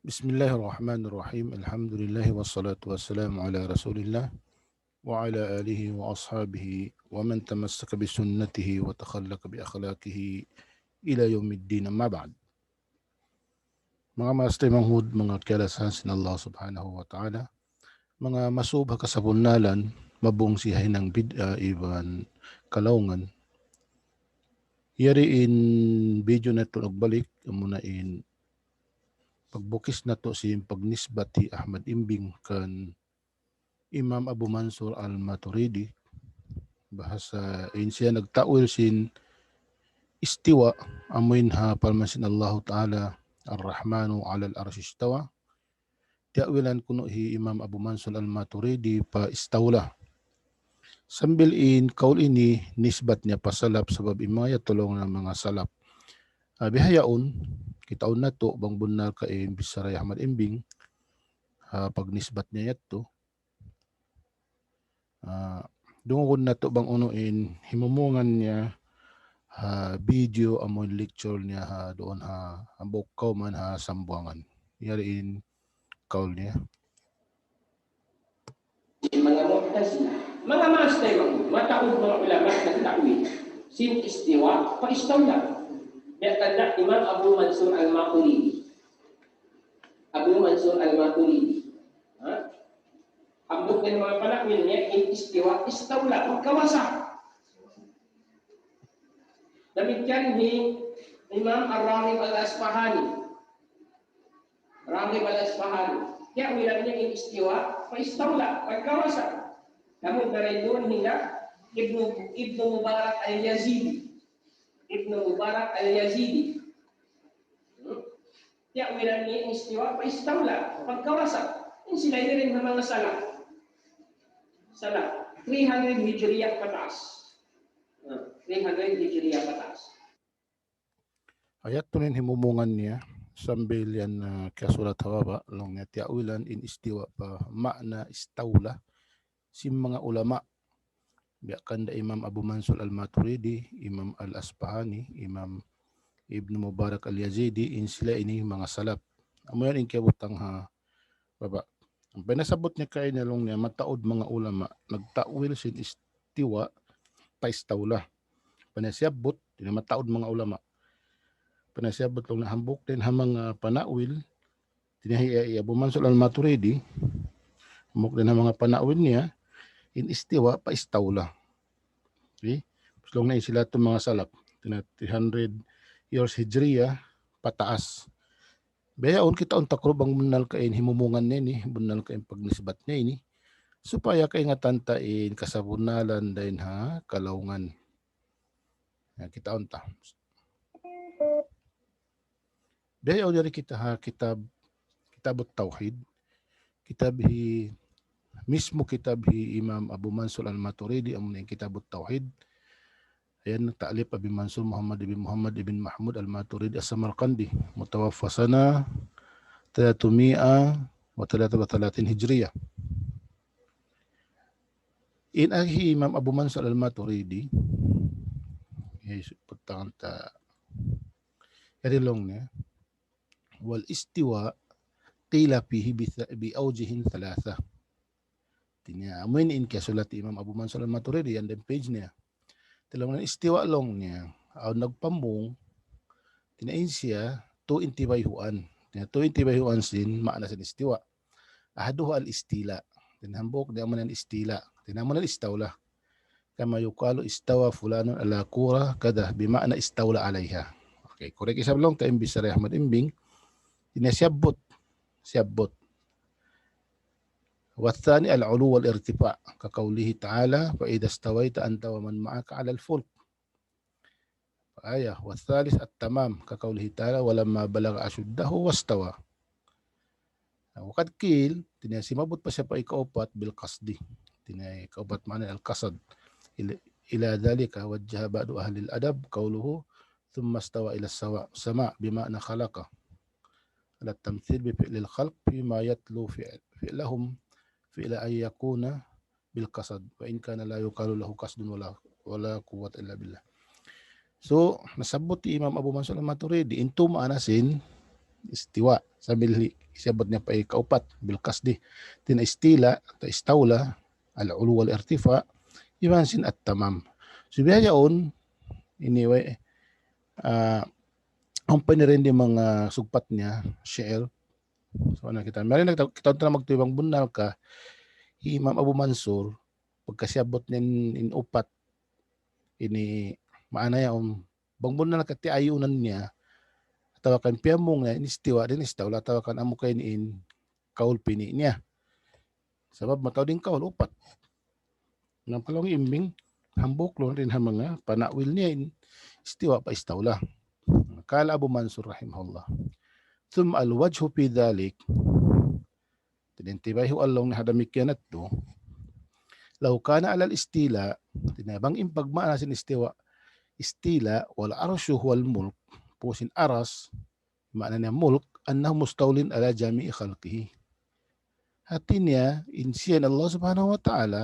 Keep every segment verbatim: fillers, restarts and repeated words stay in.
بسم الله الرحمن الرحيم. الحمد لله والصلاة والسلام على رسول الله وعلى آله وأصحابه ومن تمسك بسنته وتخلق بأخلاقه إلى يوم الدين، أما بعد. Manga maas taymanghud, manga kiyalasahan sin Allah Subhanahu wa Ta'ala, manga masub ha kasabunnalan, mabungsi ha hinang bid'a iban kalaungan. Yari in video natu' nagbalik, amuna in pagbukis natu' sin pagnisbat hi Ahmad Imbing kan Imam Abu Mansur Al-Maturidi, bahasa in siya nagta'wil sin istiwa, amuin ha parman sin Allahu Ta'ala, "Ar-Rahmanu 'alal 'arsy istawa." Tiya'wilan kunu' hi Imam Abu Mansur Al-Maturidi pa istawla. Sambil in kaul ini nisbat niya pa salaf, sabab in manga yatulung na manga salaf. Ah, bihaun, kitaun natu' bang bunnal ka in bichara hi Ahmad Imbing, ha, pagnisbat niya yadtu. Ah, dungugun natu' bang unu in himumungan niya ha video amu in lecture niya ha duun ha hambuuk kawman ha Sambuwangan. Yari in kaul niya. Manga Mu'tazilah. Manga maas taymanghud, mataud manga ulama nagta'wil sin istiwa pa istawla. Biya' kan Imam Abu Mansur Al-Maturidi. Abu Mansur Al-Maturidi. Ha? Hambuuk dayn ha manga pana'wil niya, in istiwa, istawla, pagkawasa. Damikkiyan hi Imam Ar-Raghib Al-Asfahani. Raghib Al-Asfahani. Tiya'wilan niya in istiwa, pa istawla, pagkawasa. Amu in dayn duun hinda Ibnu, Ibnu Mubarak Al-Yazidi. Ibnu Mubarak Al-Yazidi. Hmm? Tiya'wilan niya in istiwa, pa istawla, pagkawasa. In sila ini dayn ha manga salaf. Salaf. Three hundred Hijriya pataas. Ah, three hundred Hijriya pataas. Ayat tunin himumungan niya, sambil yan, ah, kiyasulat ha baba', laung niya tiya'wilan in istiwa pa ma'na istawla, sin manga ulama. Biya' kan da Imam Abu Mansur Al-Maturidi, Imam Al-Asfahani, Imam Ibnu Mubarak Al-Yazidi, in sila ini manga salaf. Amu yan in kiyabutang ha baba'. Ampa in nasabbut niya kaina laung niya, mataud manga ulama nagta'wil sin istiwa pa istawla. Ampa in siyabbut, di' na mataud manga ulama. Ampa in siyabbut laung niya hambuuk dayn ha manga pana'wil, tiniya hi, hi Abu Mansur Al-Maturidi, hambuuk dayn ha manga pana'wil niya, in istiwa pa istawla. Okay? Laung niya in sila tu manga salaf. Tiniya three hundred years Hijriya pataas. Bihaun kitaun ta kunu' bang bunnal ka in himumungan niya ini, bunnal ka in pagnisbat niya ini, supaya kaingatan ta in kasabunnalan dayn ha kalaungan. Ya, kitaun ta. Bihaun yari kita ha kitab, Kitabut Tawhid. Kitab hi, mismu kitab hi Imam Abu Mansur Al-Maturidi, amu in Kitabut Tawhid. Yan, ta'lif Abi Mansur Muhammad ibn Muhammad ibn Mahmud Al-Maturidi As-Samarqandi, mutawaffa sana thalathumi'a wa thalatha wa thalathin Hijriya. In agi Imam Abu Mansur Al-Maturidi, eh, putang ta, yari laung niya, wal istiwa qila fihi bi tha-, bi awjihin thalatha. Tiniya, amu ini in kiyasulat Imam Abu Mansur Al-Maturidi, yan dayn page niya. Tiniya laung niya istiwa laung niya, awn nagpamung, tiniya in siya, tu in tibayhuan. Tiniya tu in tibayhuan sin, ma'na sin istiwa. Ahaduha al-istila. Tiniya hambuuk niya amu in istila. Tiniya amu in istawla. Kama yuqalu istawa fulanun ala kura kadha, bima'na istawla alayha. Okay, correct isab laung ta in bichara hi Ahmad Imbing. Tiniya siyabbut. Siyabbut. والثاني العلو والارتفاع، كقوله تعالى: "فإذا استويت أنت ومن معك على الفلك". Aya, والثالث التمام، كقوله تعالى: "ولما بلغ أشده واستوى". وقد قيل, tiniya simabbut pa siya pa ikaupat bil qasdi. Tiniya ikaupat ma'na al-qasd. إلى، إلى ذلك وجه بعض أهل الأدب قوله: "ثم استوى إلى السواء، سماء"، بمعنى خلق. على التمثيل بفعل الخلق فيما يتلو فعل-، فعلهم، فعل أن يكون بالقصد، وإن كان لا يقال له قصد ولا، ولا قوة إلا بالله. So, nasabbut hi Imam Abu Mansur Al-Maturidi, in tu ma'na sin, istiwa. Sambil hi-, siyabbut niya pa ikaupat, bil qasdi. Hāti niya istila, atawa istawla, al-ulu wal irtifa, iban sin at-tamam. So, biya' yaun, anyway, ah, awn pa ini dayn di manga sugpat niya, shi'r. So, na kita. Mari na kita, kita na magtuy bang bunnal ka, hi Imam Abu Mansur, pagka siyabbut niya in, in upat, ini maana yaun, bang bunnal ka tiyayunan niya, atawa kan piyamung niya, in istiwa, dayn istawla, atawa kan amu kay in kaul pini' niya. Sabab mataud in kaul upat. Na pa laung imbing, hambuuk laung dayn ha manga panawil niya in istiwa pa istawla. Qala Abu Mansur rahimahullah. ثم الوجه في ذلك. Hāti niya in tibayhuan laung niya ha damikkiyan yadtu. لو كان على الاستيلاء, hāti niya bang in pagmaana sin istiwa, istila, والعرش هو الملك, pag'ubus in aras, maana niya mulk, أنه مستول على جميع خلقه. Hāti niya, in siya in Allah Subhanahu wa Ta'ala,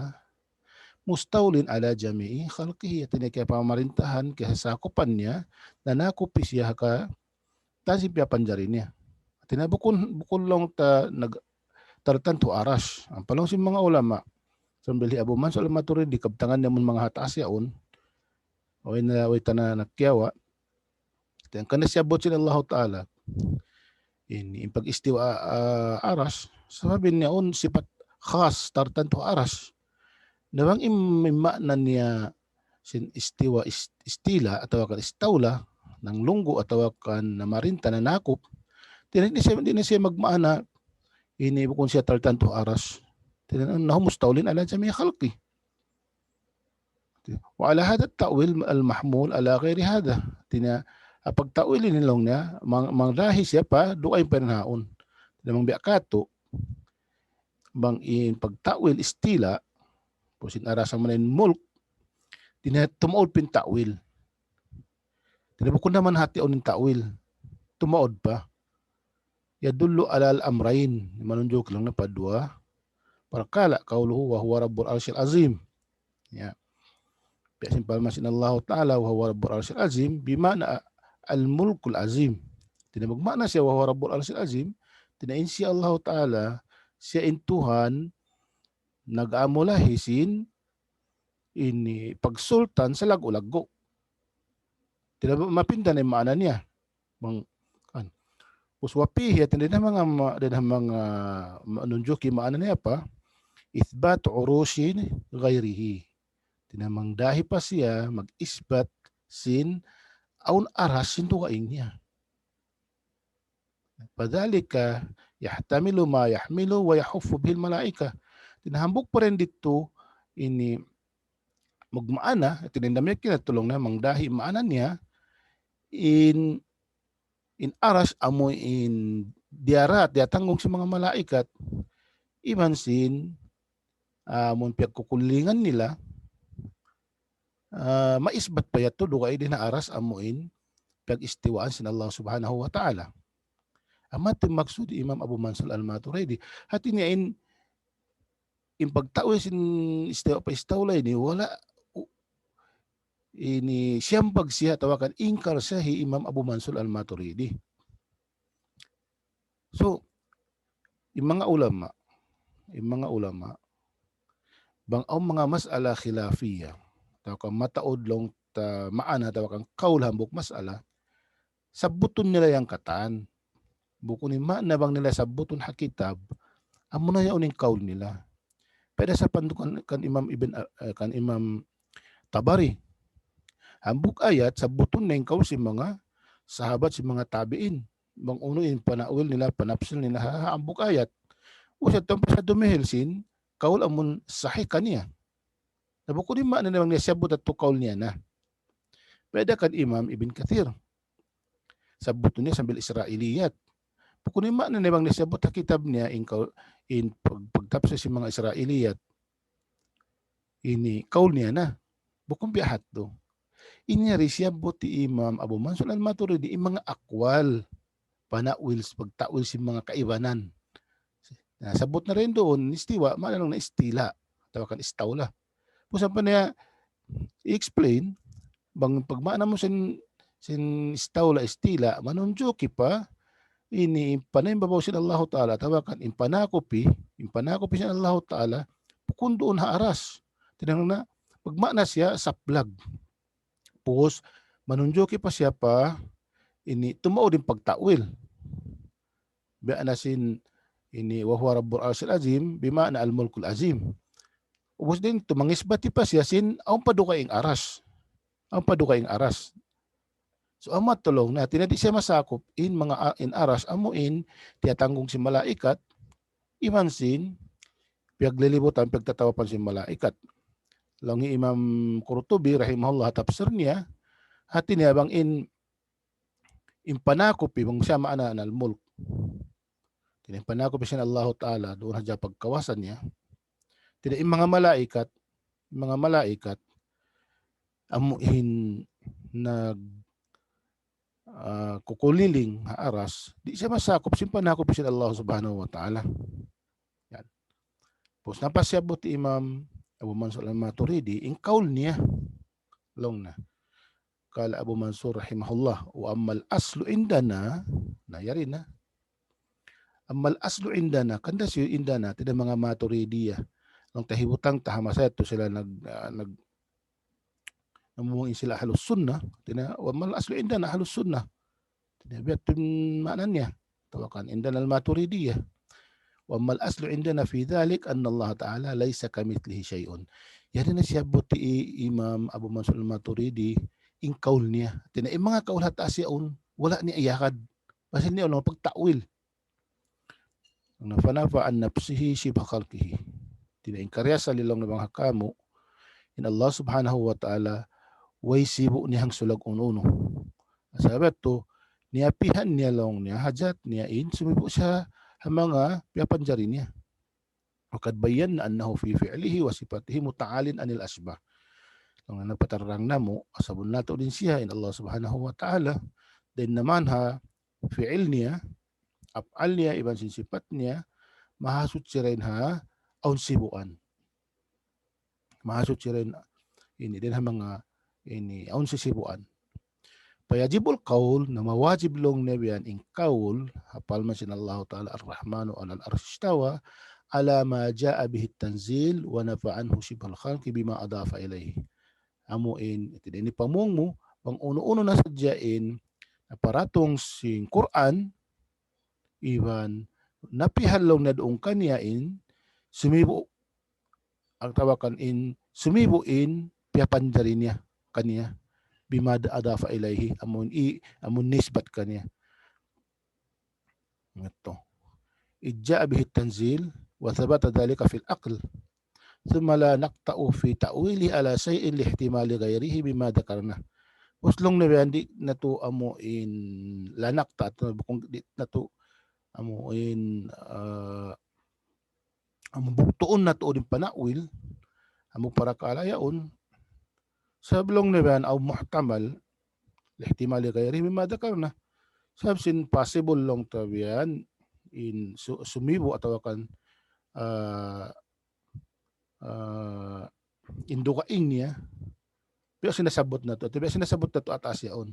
مستول على جميع خلقه. Hāti niya kiyapamarintahan, kiyasakupan niya, nanakup siya ha katan sin piyapanjari niya. Hāti niya bukun, bukun laung ta nag-, tartantu aras. Ampa laung sin manga ulama, sambil hi Abu Mansur al-Maturidi, kabtangan niya amun manga ha taas yaun, way na, way ta na nagkiyawa'. Hāti niya hangkan siyabbut sin Allah Ta'ala ini, in pag-istiwa, ah, aras, sabab in yaun sipat khas tartantu aras. Na bang in, in maana niya sin istiwa, ist-, istila, atawa kan istawla, nanglunggu', atawa kan namarinta, nanakup, di' na siya, di' na siya magmaana ini bukun siya tartantu aras. Hāti niya, أنه مستول على جميع خلقه. وعلى هذا التأويل المحمول على غير هذا. Hāti niya, ah, pagta'wil ini laung niya, mang-, mangdahi siya pa dugaing pa dayn ha yaun. Hāti niya bang biya' katu', bang in pagta'wil istila, pag'ubus in aras amu na in mulk, hāti niya tumaud pa in ta'wil. Hāti niya bukun na man hati yaun in ta'wil. Tumaud pa. يدل على الأمرين. Manunjuki laung niya pa duwa parkala', قوله وهو رب العرش العظيم. Ya. Biya' sin parman sin Allah Ta'ala, وهو رب العرش العظيم, بمعنى الملك العظيم. Hāti niya magmaana siya, وهو رب العرش العظيم, hāti niya in siya Allah Ta'ala, siya in Tuhan, nag-amulahi sin ini pagsultan salaggu'-laggu'. Hāti niya mapinda na in maana niya. Bang, kan. Pag'ubus وفيه, hāti niya dayn ha manga ma-, dayn ha manga ma-, manunjuki maana niya pa, إثبات عروش غيره. Hāti niya mangdahi pa siya, mag-isbat sin awn aras sin dugaing niya. فذلك يحتمل ما يحمل ويحف به الملائكة. Hāti niya hambuuk pa dayn didtu ini magmaana, hāti niya damikkiyan yadtu laung niya mangdahi maana niya in, in aras amu in diyara, diyatanggung sin manga malaikat, iban sin, ah, amun piyagkukulingan nila, ah, maisbat pa yadtu dugaing dayn ha aras amu in piyag-istiwaan sin Allah Subhanahu wa Ta'ala. Amu yadtu in maksud Imam Abu Mansur al-Maturidi. Hāti niya in, in pagta'wil sin istiwa pa istawla ini, wala', u-, ini siyampag siya atawa kan ingkar siya hi Imam Abu Mansur al-Maturidi. So, in manga ulama, in manga ulama, bang awn manga mas'ala khilafiyya, atawa kan mataud laung ta maana atawa kan kaul hambuuk mas'ala, sabbutun nila yan katan. Bukun in maana bang nila sabbutun ha kitab, amuna yaun in kaul nila. Pag'ubus sapandu kan, kan Imam Ibn, eh, kan Imam Tabari. Hambuuk ayat, sabbutun na in kaul sin manga sahabat, sin manga tabi'in. Bang unu in panawil nila, panapsil nila, ha, ha, hambuuk ayat. Usat tampal sa dumihil sin, kaul amun sahih kaniya. Na bukun in maana niya bang niya siyabbut yadtu kaul niya na. Pag'ubus kan Imam Ibn Kathir. Sabbutun niya sambil Israiliyat. Bukun in maana niya bang niya siyabbut ha kitab niya in kaul, in pag-, pagtapsil sin manga Israiliyat. Ini kaul niya na. Bukun biya' hādtu. Ini yari siyabbut hi Imam Abu Mansur al-Maturidi in manga aqwal. Panawil, pagtawil sin manga kaibanan. Na, sabbut na dayn duun, istiwa, maana laung niya istila, atawa kan istawla. Pag'ubus ampa niya i-explain, bang pagmaana mu sin, sin istawla, istila, manunjuki pa, ini in panaimbabaw sin Allahu Ta'ala, atawa kan in panakupi, in panakupi sin Allahu Ta'ala, bukun duun ha aras. Tinanong na, magmaana siya saplag. Pus, manunjuki pa siya pa, ini tumaud in pagta'wil. Biya' na sin ini, وهو رب العرش العظيم, bima'na الملك العظيم. Ubus dayn ha yan, mangisbati pa siya sin, awn pa dugaing aras. Awn pa dugaing aras. So, amu yadtu laung niya, hati niya di' siya masakup, in manga a-, in aras, amu in, tiyatanggung sin malaikat, iban sin, piyaglilibutan, piyagtatawapan sin malaikat. Laung hi Imam Qurtubi, rahimahullah, tafsir niya, hati niya bang in, in panakupi, bang siya maana na al-mulk. Hati niya in panakupi sin Allahu Ta'ala, duun hadja pagkawasa niya. Hati niya in manga malaikat, in manga malaikat, amu in nag, ah, kukuliling ha aras, di' siya masakup sin panakupi sin Allah Subhanahu wa Ta'ala. Yan. Pus na pasiyabut hi Imam Abu Mansur al-Maturidi, in kaul niya. Laung niya. قال أبو منصور رحمه الله: وأما الأصل عندنا, na yari na. أما الأصل عندنا, hangkan da siyu indana, hati niya manga Maturidiya. Laung ta hibutang ta ha masa yadtu sila nag, ah, nag, namung in sila Ahlus Sunnah, hati niya, وأما الأصل عندنا أهل السنة. Hati niya, biya' ha yan in maana niya. Atawa kan عندنا الماتريدية. وأما الأصل عندنا في ذلك أن الله تعالى ليس كمثله شيء. Yari na siyabbut hi Imam Abu Mansur al-Maturidi, in kaul niya. Hati niya, in manga kaul ha taas yaun, wala' niya iyagad. Pasal niya laung pagta'wil. Na فنفى عن نفسه شبه خلقه. Hati niya, ingkari asal laung niya bang ha kamu, in Allah Subhanahu wa Ta'ala, way sibu' niya hangsulag unu-unu. Sabab yadtu, niyapihan niya laung niya, ha jat niya in, sumibu' siya ha manga piyapanjari niya. وقد بينا أنه في فعله وصفاته متعال عن الأشباه. Laung niya napatarrang namu', asabun natu' dayn siya in Allah Subhanahu wa Ta'ala, dayn naman ha fi'il niya, af'al niya, iban sin sipat niya, mahasuchi dayn ha awn sibuan. Mahasuchi dayn ini, dayn ha manga ini, awn sisibuan. فيجب القول, na mawajib laung niya biya' yan in kaul, ha parman sin Allah Ta'ala, الرحمن على العرش استوى، على ما جاء به التنزيل ونفى عنه شبه الخلق بما أضاف إليه. Amu in, hati niya in pamung mu, bang unu-unu na sadja in, naparatung sin Qur'an, iban napihan laung niya duun kaniya in, sumibu', atawa kan in, sumibu' in, piyapanjari niya, kaniya, بما أضاف إليه, amun i, amun nisbat kaniya. Ito. إذ جاء به التنزيل وثبت ذلك في العقل. ثم لا نقطع في تأويله على شيء لاحتمال غيره بما ذكرنا. Pus laung niya biya' yan di' natu' amu in la naqta', bukun di' natu' amu in, ah, amu bugtuun natu' in panawil, amu parakala' yaun, sabab laung niya biya' yan, أو محتمل لاحتمال غيره مما ذكرنا. Sabab sin possible laung ta biya' yan, in su-, sumibu' atawa kan, ah, ah, in dugaing niya, biya' sin nasabbut natu', biya' sin nasabbut natu' ha taas yaun.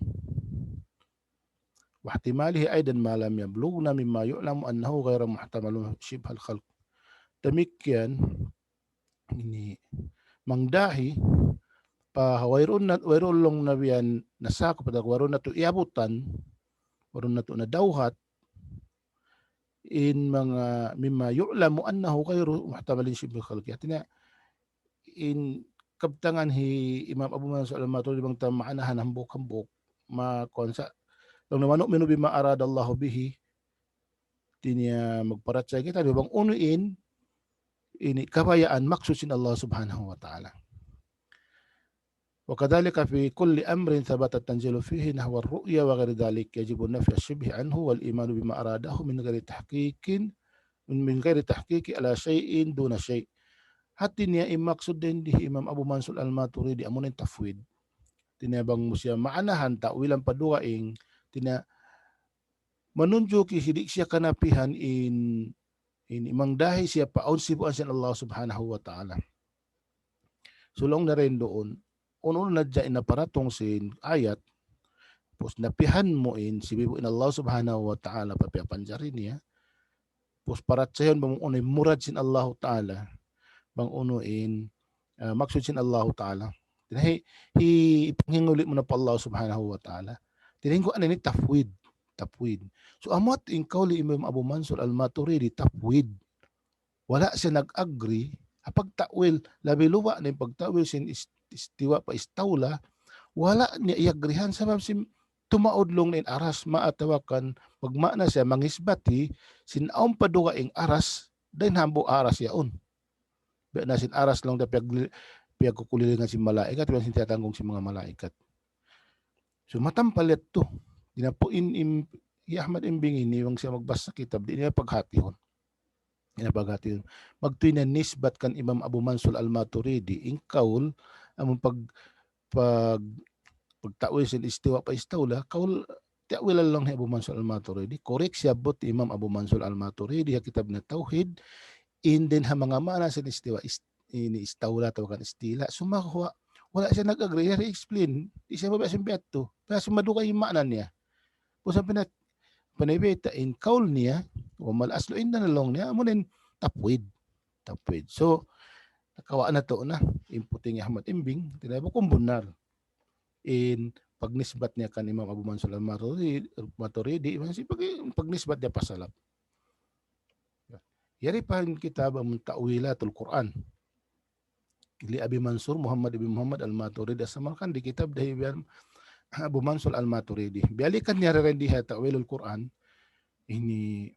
واحتماله أيضا ما لم يبلغنا مما يعلم أنه غير محتمل شبه الخلق. Damikkiyan, ini, mangdahi, pa wayruun na, wayruun laung niya biya' yan nasakup, wayruun natu' iyabutan, wayruun natu' nadawhat, in manga مما يعلم أنه غير محتمل شبه الخلق. Hati niya, in kabtangan hi Imam Abu Mansur al-Maturidi bang ta maanahan hambuuk-hambuuk, ma-, kuwan sa, laung niya ونؤمن بما أراد الله به, hati niya magparachaya kita, di' bang unu in, ini kabayaan maksud sin Allah Subhanahu wa Ta'ala. وكذلك في كل أمر ثبت التنزيل فيه نحو الرؤيا وغير ذلك يجب نفي الشبه عنه والإيمان بما أراده من غير تحقيق، من، من غير تحقيق على شيء دون شيء. Hati niya in maksud dayn di hi Imam Abu Mansur al-Maturidi amu in tafwid. Hati niya bang mu siya maanahan ta'wilan pa dugaing, hati niya manunjuki di' siya kanapihan in, in mangdahi siya pa awn sibuan sin Allah Subhanahu wa Ta'ala. So laung niya dayn duun, unu-unu na hadja in naparatung sin ayat, Pus napihan mu in, sibibu in Allah Subhanahu wa Ta'ala, papiyapanjari niya. Pus parachayahun bang unu in murad sin Allah Ta'ala. Bang unu in, ah, maksud sin Allah Ta'ala. Hāti niya hi, hi, ipanghinuli' mu na pa Allah Subhanahu wa Ta'ala. Hāti niya in kuwan ini tafwid. Tafwid. So, amu yadtu in kawl hi Imam Abu Mansur Al-Maturidi, tafwid. Wala' siya nag-agree, ha pagta'wil, labi luba' na in pagta'wil sin ist-, istiwa pa istawla, wala' niya iyagrihan sabab sin tumaud laung niya in aras, ma atawa kan, pagma'na siya mangisbati, sin awn pa dugaing aras, dayn hambuuk aras yaun. Biya' na sin aras laung niya piyag-, piyagkukulilingan sin malaikat, biya' sin tiyatanggung sin manga malaikat. So, matampal yadtu. Di' na pu in, in, hi Ahmad Imbing ini, bang siya magbasa kitab, di' niya paghatihun. Di' niya paghatihun. Magtuy na nisbat kan Imam Abu Mansur Al-Maturidi, in kawl, amun pag, pag, pagta'wil sin istiwa pa istawla, kawl, ta'wil laung hi Abu Mansur Al-Maturidi. Correct siyabbut Imam Abu Mansur Al-Maturidi, ha kitab niya Tawhid, in dayn ha manga ma'na sin istiwa, ist-, ini istawla atawa kan istila. Sumagawa', wala' siya nag-agree, siya explain. Di' siya mabiya' sin biya' yadtu. Kaya sumaduka in ma'na niya. Pus in pina-, pinabayta' in kawl niya, وما الأصل عندنا laung niya, amu in tafwid. Tafwid. So, nakawa' natu' na, in puting Ahmad Imbing, hāti niya bukun bunnal. In pagnisbat niya kan Imam Abu Mansur Al-Maturidi, Maturidi, in pag-, pagnisbat niya pa salaf. Yari pa in kitab amun Ta'wilatul Qur'an. Li Abi Mansur Muhammad ibn Muhammad Al-Maturidi As-Samarqandi, kitab dayn hi Abu Mansur Al-Maturidi. Biyalikan niya rin di ha Ta'wilul Qur'an. Ini,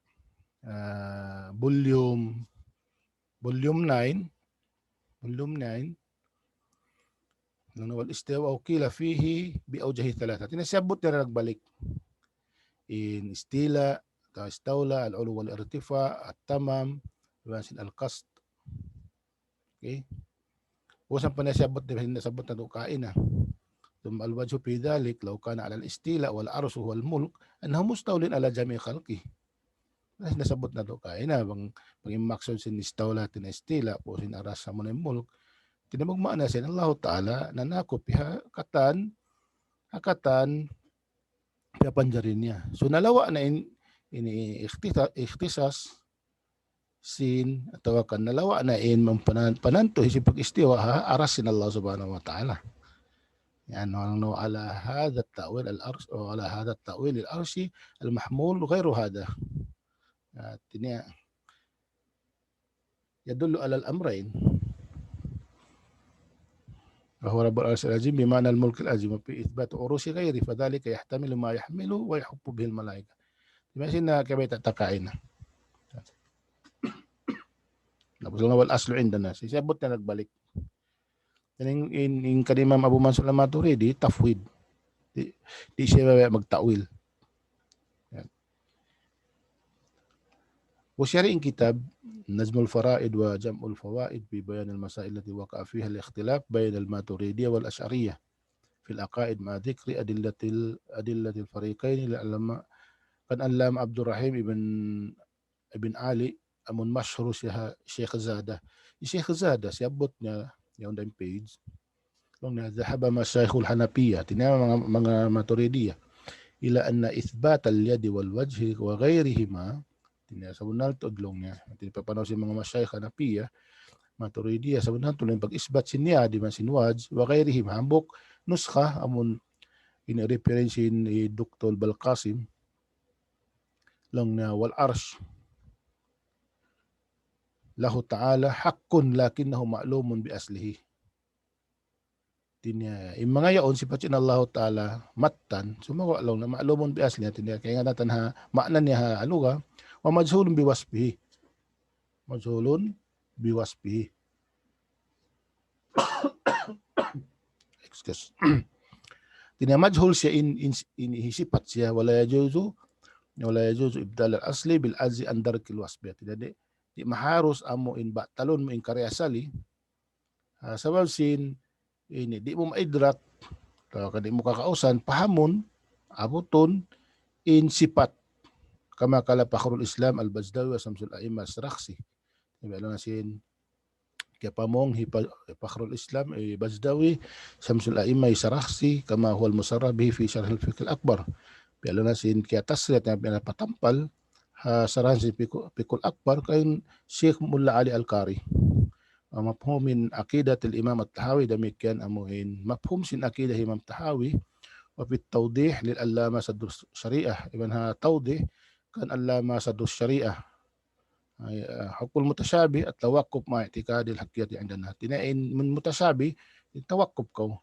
ah, volume, volume nine. Volume nine. Laung niya والاستواء قيل فيه بأوجه ثلاثة. Hāti niya siyabbut niya nagbalik. In istila, atawa istawla, العلو والارتفاع, التمام, iban sin القصد. Okay? Pus in panasabbut niya, nasabbut natu' kaina. ثم الوجه في ذلك لو كان على الاستيلاء والعرش هو الملك أنه مستول على جميع خلقه. Na-, nasabbut natu' kaina bang, bang in maksud sin istawla, hāti niya istila, pus in aras amuna in mulk. Hāti niya magma'na sin Allah Ta'ala, nanakup ha katan, ha katan, piyapanjari niya. So, nalawa' na in, ini ikhtisa-, ikhtisas sin, atawa kan nalawa' na in mampanan-, panantu hisiyu pag-istiwa ha aras sin Allah Subhanahu wa Ta'ala. Yan, وعلى هذا التأويل العرش، وعلى هذا التأويل العرش المحمول غير هذا. Hāti niya, يدل على الأمرين. وهو رب العرش العظيم بمعنى الملك العظيم، وفي إثبات عروش غيره، فذلك يحتمل ما يحمله ويحف به الملائكة. Di' ba sin na kabayta' ta kaina. Na, والأصل عندنا. Siyabbut niya nagbalik. Yan in, in, in kan Imam Abu Mansur Al-Maturidi, tafwid. Di', di' siya magta'wil. Yan. Pus yari in kitab نظم الفرائد وجمع الفوائد في بيان المسائل التي وقع فيها الاختلاف بين الماتريدية والأشعرية في العقائد مع ذكر أدلة ال-، أدلة الفريقين للعلامة، kan Allama Abdul Rahim ibn, ibn Ali, amun mashhur siya ha Sheikh Zada. Hi Sheikh Zada, siyabbut niya, yaun da in page. Laung niya, ذهب مشايخ الحنفية, hāti niya manga, manga Maturidiya, إلى أن إثبات اليد والوجه وغيرهما, hāti niya sabunnal tuud laung niya, hāti niya pagpanaw sin manga mashayikh Hanafiya, Maturidiya, sabunnal tuud in pag-isbat sin yad iban sin wajh, وغيرهما, hambuuk nuskha, amun in reference sin, eh, Doktor Balqasim, laung niya, والعرش له تعالى حق لكنه معلوم بأصله. Hāti niya, in manga yaun sipat sin Allah Ta'ala, mattan, sumagawa' laung niya, معلوم بأصله, hāti niya, kaingatan ha, ma'na niya ha, anu ka, ومجهول بوصفه. مجهول بوصفه. Excuse. Hāti niya, majhul siya in, in, in, in sipat siya, ولا يجوز، ولا يجوز إبطال الأصل بالعجز عن درك الوصف. Hāti niya, di', di' maharus amu in batalun mu in karna asali, ah, sabab sin ini, di' mu maidrak, atawa ka di' mu kakausan, pahamun, abutun, in sipat. كما قال فخر الإسلام البزداوي وشمس الأئمة السرخسي. Laung niya sin, Kiyapamung hi Pa-, Fakhrul Islam, eh, Bazdawi, Shamsul A'imma, Sarakhsi, kama huwa al-musarrah bihi fi Sharh al-Fiqh al-Akbar. Biya' na sin kiyatasrih, na pinapatampal, ha, sarahan sin Fiqh, Fiqh al-Akbar, kan Sheikh Mulla Ali Al-Qari. Wa mafhum min aqidatil Imam At-Tahawi, damikkiyan amuin mafhum sin aqidah Imam Tahawi, wa fit tawdih lil Allama Sadrus Shariah, iban ha tawdih kan Allama Sadrus Shariah. Ay, ah, hukmul mutashabih at-tawaqquf ma'a i'tiqadil haqqiyati indana. Hātina in mun mutashabih, in tawaqquf kaw.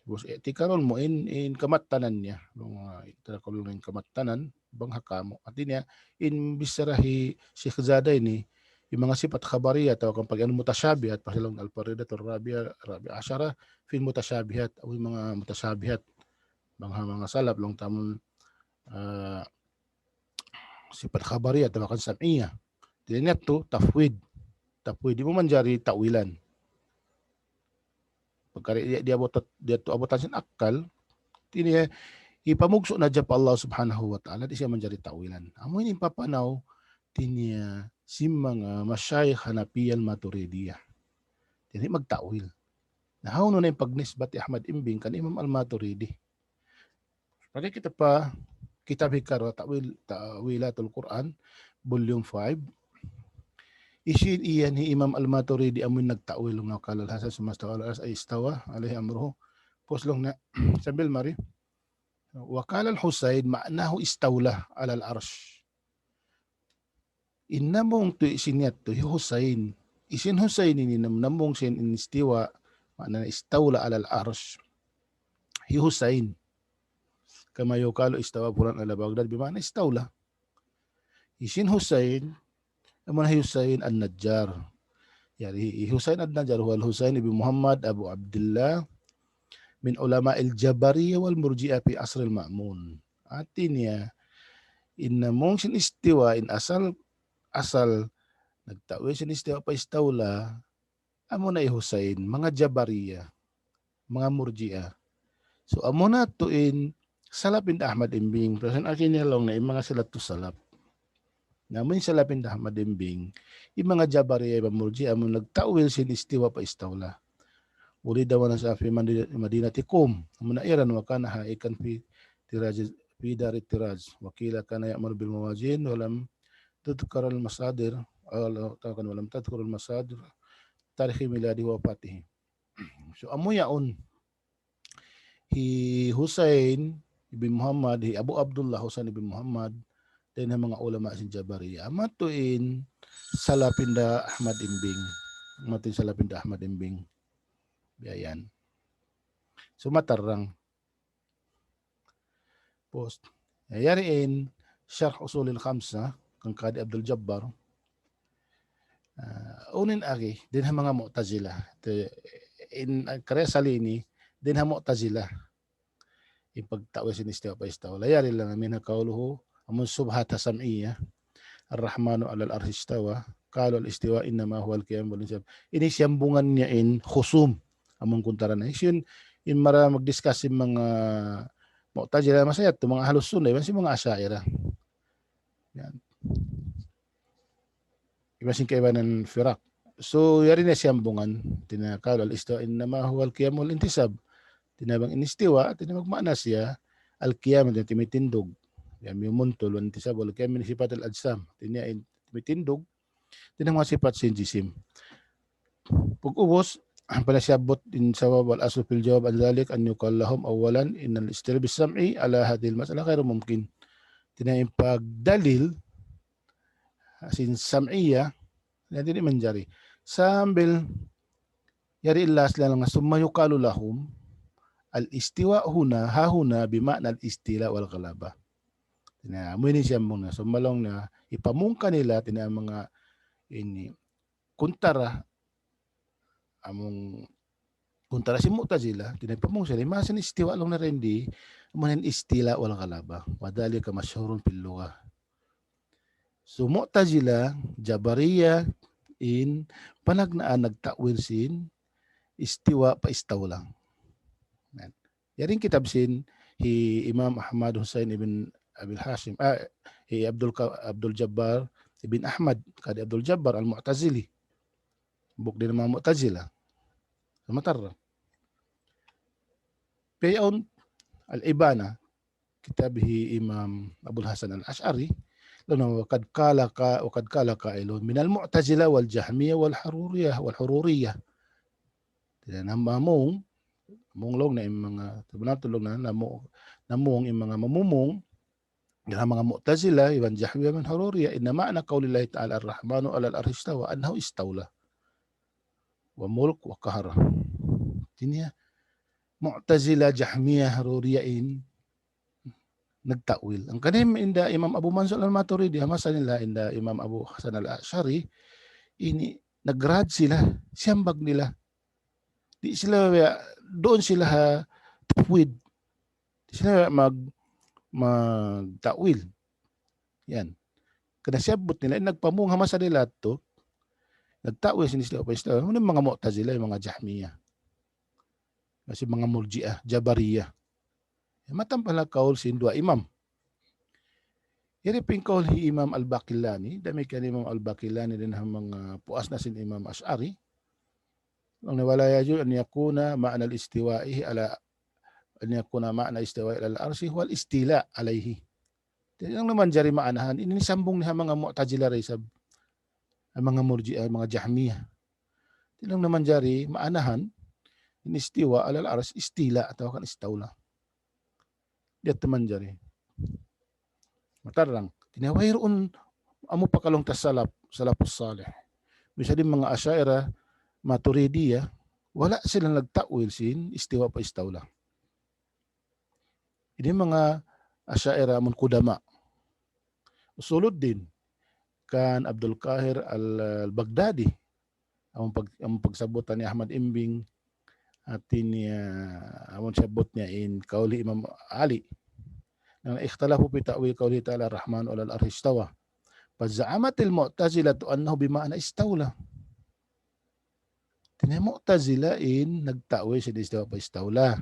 Bus i'tiqadun mu in, in kamattanan niya. Laung, ah, i'tiqadun mu in kamattanan, bang ha kamu. Hātina, in bichara hi Sheikh Zada ini, in manga sipat khabariyat, atawa kan pag-anu mutashabihat, pasal laung al-faridatul rabi'ah, rabi'ah ashara, fil mutashabihat, aw in manga mutashabihat. Bang ha manga salaf, laung ta amun, ah, sipat khabariyah atawa kan sam'iyah. Di' niya tu tafwid. Tafwid, di' mu manjari ta'wilan. Pagka di', di' abut, di' tu abutan sin akal, di' niya, hipamugsu' na hadja pa Allah Subhanahu wa Ta'ala, di' siya manjari ta'wilan. Amu ini papanaw, di' niya sin manga mashayikh Hanafiyyah al-Maturidiyah. Di' niya magta'wil. Na, hawnu na in pagnisbat hi Ahmad Imbing kan Imam Al-Maturidi? Pag kita pa kitab hi Karo, Ta'wil, Ta'wilatul Quran, volume five. Isin iyan hi Imam Al-Maturidi amun nagta'wil, laung niya, qala Al-Hasan summa istawa 'alal 'arsh, ay istawa alayhi amruhu. Pus laung niya, sambil mari. Wa qala Al-Husayn ma'nahu istawla 'alal 'arsh. In namung tu isin yadtu, hi Husayn. Isin Husayn ini nam-, namung sin in istiwa, maana istawla 'alal 'arsh. Hi Husayn. Kama yuqalu istawa fulan 'ala Baghdad, bima'na istawla. Isin Husayn, amuna hi Husayn An-Najjar. Yari, hi Husayn An-Najjar, huwa Al-Husayn ibn Muhammad Abu Abdillah, min ulama'il Jabariyah wal Murji'ah fi asril Ma'mun. Hātina, in namung sin istiwa, in asal, asal, nagta'wil sin istiwa pa istawla, amuna hi Husayn, manga Jabariyah, manga Murji'ah. So, amuna tu in salaf hinda Ahmad Imbing, piyasal akin niya laung niya, in manga sila tu salaf. Na amun salaf hinda Ahmad Imbing, in manga Jabariyah iban Murji'ah, amun nagta'wil sin istiwa pa istawla. Wulida wa nasha'a fi Madi-, Madinati Qum. Amuna Iran, wa kana ha'ikan fi tiraj, fi dari tiraj. Wa qila kana ya'malu bil mawazin, wa lam tudhkar al masadir, wa lam tudhkar al masadir, tarikh miladi wa wafatihi. So, amu yaun hi Husayn ibn Muhammad, hi Abu Abdullah Husayn ibn Muhammad, dayn ha manga ulama sin Jabariyah. Amu tu in salaf hinda Ahmad Imbing. Amu tu in salaf hinda Ahmad Imbing. Biya' yan. So, matarang. Pus. Eh, yari in Sharh Usulil Khamsah, kan Qadi Abdul Jabbar. Ah, unu in agi, dayn ha manga Mu'tazilah. Te, in, ah, karna' asal ini, dayn ha Mu'tazilah. In pagta'wil sin istiwa pa istawla. Yari laung, minha qawluhu, amun shubhat sam'iyyah. Ar-Rahmanu 'alal 'arshi istawa. Qalu al-istiwa innama huwa al-qiyam wal intisab. Ini siyambungan niya in khusum. Amun kuntara na. Isin, in mara magdiscuss sin manga Mu'tazilah masa yadtu, manga Ahlus Sunnah, iban sin manga Asha'irah. Yan. Iban sin kaibanan firaq. So, yari na siyambungan. Hātina qalu al-istiwa innama huwa al-qiyam wal intisab. Hātina bang in istiwa, hātina magmaana siya, al-qiyam, hātina timitindug. Yan, miyumuntul, wal intisab, wal qiyam, min sifatil ajsam. Hātina in timitindug, hātina manga sipat sin jisim. Pag-ubus, pala siyabbut in sabab, wal aslu fil jawab an dhalik an yuqal lahum awwalan innal istidlal bis sam'i ala hadhihil mas'ala ghairu mumkin. Hātina in pagdalil sin sam'iyah, hātina di' manjari. Sambil yari ilas laung niya, summa yuqalu lahum, al-istiwa huna, hahuna, bima'na al-istila wal ghalaba. Hātina, amu ini siyambung niya. Summa laung niya, hipamung kanila, hātina manga ini, kuntara, amun kuntara sin Mu'tazilah, hātina hipamung sila, masa in istiwa laung niya dindi, amu in istila wal ghalaba. Wa dhalika mashhurun fil lughah. So, Mu'tazilah, Jabariyah, in panagnaan nagta'wil sin istiwa pa istawla. Yan. Yari in kitab sin hi Imam Ahmad Husayn ibn Abil Hashim, ah, hi Abdul Ka-, Abdul Jabbar ibn Ahmad, Qadi Abdul Jabbar Al-Mu'tazili. Bukun dayn ha manga Mu'tazila. Sa' matarrang. Piyun al-Ibana, kitab hi Imam Abul Hasan al-Ash'ari, laung niya, وقد قال قا-، وقد قال قائل من المعتزلة والجهمية والحرورية، والحرورية. Di' na namung, namung laung niya in manga, tabunal tulung na, namu-, namung in manga mamumung, dayn ha manga Mu'tazila, iban Jahmiya, iban Haruriya, إن معنى قول الله تعالى الرحمن على العرش استوى أنه استولى وملك وقهر. Hati niya, Mu'tazila, Jahmiya, Haruriya in nagta'wil. Hangkan in hinda Imam Abu Mansur al-Maturidi, ha masa nila hinda Imam Abu Hasan al-Ash'ari, ini nagrad sila, siyambag nila. Di' sila, duun sila ha tafwid. Di' sila mag-, magta'wil. Yan. Karna' siyabbut nila, in nagpamung ha masa nila yadtu, nagta'wil sin istiwa pa istiwa. Unu in manga Mu'tazila, in manga Jahmiya. Kasi manga Murji'ah, Jabariya. Yan, matampal ha kaul sin duwa imam. Yari pa in kaul hi Imam Al-Baqillani, damikkiyan Imam Al-Baqillani dayn ha manga puas na sin Imam Ash'ari. Laung niya, ولا يجوز أن يكون معنى الاستواء على، أن يكون معنى الاستواء على العرش هو الاستيلاء عليه. Di' na manjari maanahan, ini sambung niya ha manga Mu'tazila da isab. Ha manga Murji'ah, ha manga Jahmiya. Di' na manjari maanahan, in istiwa alal arsh, istila atawa kan istawla. Di' na manjari. Matarrang. Hati niya wayruun amu pa kalu ta salaf, salafus salih. Misan in manga Asha'ira, Maturidiya, wala' sila nagta'wil sin istiwa pa istawla. Ini manga Asha'ira amun qudama. Usuluddin, kan Abdul Qahir al-, al-Baghdadi, amun pag-, amun pagsabutan hi Ahmad Imbing, hati niya, amun sabbut niya in kaul hi Imam Ali. Na اختلفوا في تأويل قوله تعالى الرحمن على العرش استوى. فزعمت المعتزلة أنه بمعنى استولى. Hati niya Mu'tazila in nagta'wil sin istiwa pa istawla.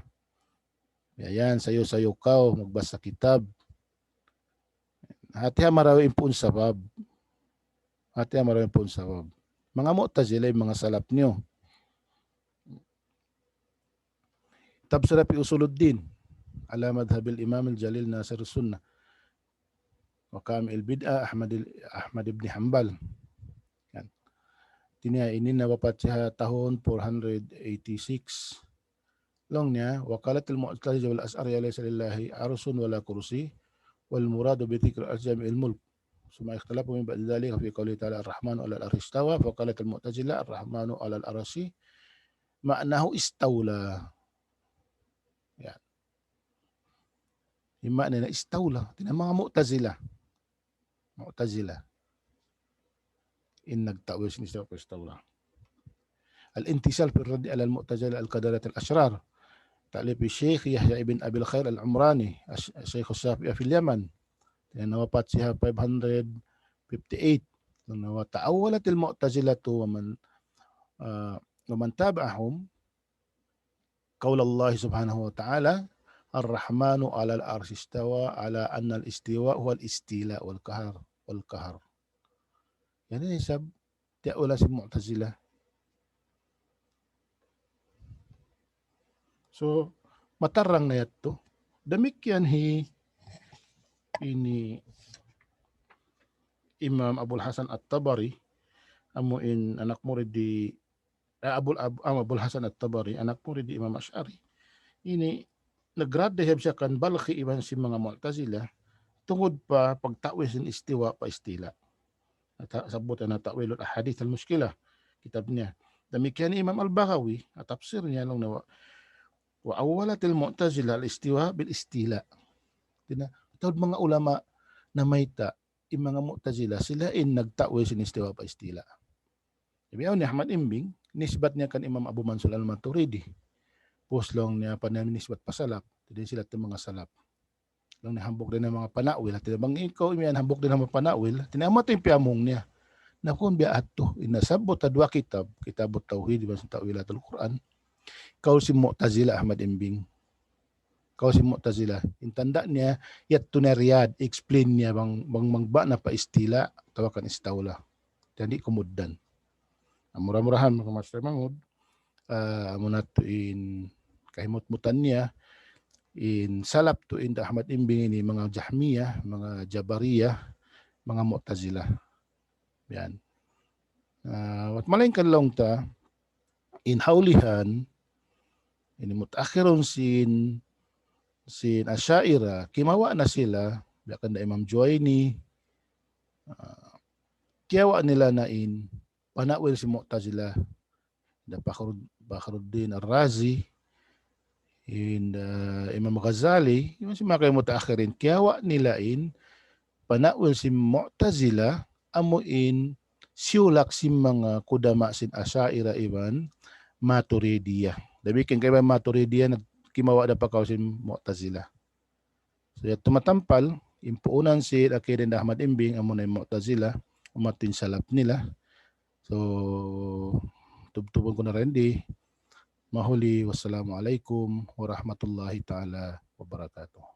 Ya, yan, sayu-sayu kaw magbasa kitab. Hati ha marayaw in puun sabab. Hati ha marayaw in puun sabab. Manga Mu'tazila in manga salaf niyu. Tabsira fi Usuluddin ala madhhabil Imam al-Jalil Nasir Sunnah wa Qami' al-Bid'ah Ahmad al-, Ahmad ibn Hanbal. Yan. Hati niya ini nawapat siya tahun four hundred eighty-six. Laung niya, وقالت المعتزلة والأشعرية ليس لله عرش ولا كرسي، والمراد بذكر العرش جميع الملك. ثم اختلفوا من بعد ذلك في قوله تعالى الرحمن على العرش استوى، فقالت المعتزلة الرحمن على العرش معناه استولى. Yan. In maana niya istawla. Hati niya manga Mu'tazila. Mu'tazila. In nagta'wil sin istiwa pa istawla. الانتشال في الرد على المعتزلة القدرية الأشرار. تأليف الشيخ يحيى بن أبي الخير العمراني، الش-، شيخ الشافعية في اليمن. Hati niya nawapat siya five hundred fifty-eight. Laung niya, وتأولت المعتزلة ومن، آه، ومن تابعهم قول الله سبحانه وتعالى الرحمن على العرش استوى على أن الاستواء هو الاستيلاء والقهر، والقهر. Yan ini isab ta'wil sin Mu'tazila. So, matarrang na yadtu. Damikkiyan hi ini Imam Abul Hasan At-Tabari, amu in anak murid hi, ah, Abul, Ab-, ah, Abul Hasan At-Tabari, anak murid hi Imam Ash'ari. Ini nagrad da isab siya kan Balkhi iban sin manga Mu'tazila, tungud pa pagta'wil sin istiwa pa istila. At ha-, sabbut na Ta'wilul Ahadith Al-Mushkilah, kitab niya. Damikkiyan Imam Al-Baghawi, ha tafsir niya laung niya, وأولت المعتزلة الاستواء بالاستيلاء. Hati niya, taud manga ulama namayta', in manga Mu'tazila, sila in nagta'wil sin istiwa pa istila. Biya' ni Ahmad Imbing, nisbat niya kan Imam Abu Mansur Al-Maturidi. Pus laung niya pa niya nisbat pa salaf, hati niya sila in manga salaf. Laung niya hambuuk dayn ha manga pana'wil, hati niya bang ikaw imiyan hambuuk dayn ha manga pana'wil, hati niya amu yadtu in piyamung niya. Na kunu' biya' yadtu, in nasabbut ha duwa kitab, Kitabut Tawhid, iban sin Ta'wilatul Qur'an, kaul sin Mu'tazila Ahmad Imbing. Kaul sin Mu'tazila. In tanda' niya, yadtu na Riyadh, explain niya bang, bang magba'na pa istila, atawa kan istawla. Di' kumugdan. Mura-murahan, manga master mangud, ah, amu na tuud in kahimut-mutan niya, in salaf tuud hinda Ahmad Imbing ini manga Jahmiyah, manga Jabariyah, manga Mu'tazilah. Yan. Ah, wat malaingkan laung ta, in ha ulihan, ini mutaakhirun sin, sin Asha'irah, kimawa' na sila, biya' kan da Imam Juwayni, ah, kiyawa' nila na in panawil sin Mu'tazilah, da Fakhrud-, Fakhruddin Ar-Razi, in, ah, Imam Ghazali, iban sin manga mutaakhirin, kiyawa' nila in panawil sin Mu'tazilah, amu in siyulak sin manga qudama sin Asha'irah iban Maturidiyah. Damikkiyan kaibanan Maturidiyah nagkimawa' da pa kawl sin Mu'tazilah. So, yadtu matampal, in puunan sin aqidah hinda Ahmad Imbing, amu na in Mu'tazilah, amu in salaf nila. So, tubtubun ku na ra di. Mahuli, wassalamu alaykum warahmatullahi ta'ala wabarakatuh.